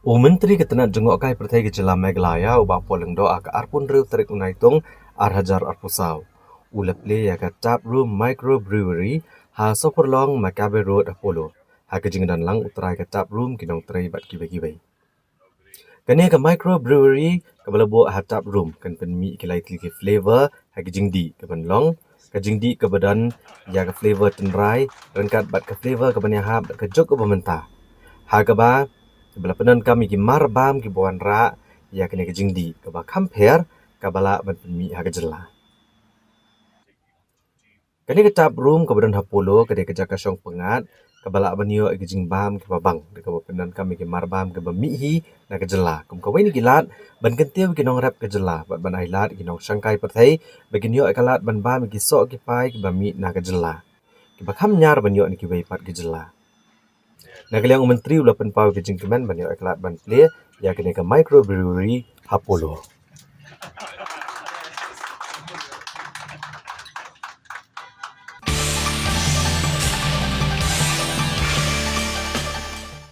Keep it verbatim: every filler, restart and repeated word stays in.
U Myntri ka tnat jngohkai pyrthei ka jylla Meghalaya, u Bah Paul Lyngdoh, ha ka arphew hynriew tarik u Naitung, ar hajar arphew saw, u la plie ïa ka Tap Room Micro Brewery ha Sawpurlong, Makabe Road, Hapoh Law, ha ka jingdon lang u trai ka Tap Room, ki nongtrei bad kiwei kiwei. Kane ka Micro Brewery kaba la buh ha Tap Room kan pynmih ki lai tylli ki flavor ha ka jingdih, kaban long ka jingdih kaba don ïa ka flavor tynrai ryngkat bad ka flavor kaban ïahap bad ka juk kaba mynta, ha kaba, kaba la pyndonkam ïa ki mar bam kiba wanrah ïa kane ka jingdih kaba kham pher, kaba lah ban pynmih ha ka jylla. Kane ka Tap Room kaba don ha Hapoh Law ka dei ka jaka shong pyngngad kaba lah ban ïoh ïa ki jingbam kiba bang, da kaba pyndonkam ïa ki mar bam kiba mih hi na ka jylla, kum kawei na ki lad ban kyntiew ïa ki nongrep ka jylla bad ban ai lad ïa ki nongshangkai pyrthei ba kin ïoh ïa ka lad ban bam ïa ki soh ki pai kiba mih na ka jylla, kiba kham ñiar ban ïoh na kiwei pat ki jylla. Na ka liang u Myntri u la pynpaw ïa ka jingkmen ban ïoh ïa ka lad ban plie ïa kane ka Micro Brewery ha Hapoh Law.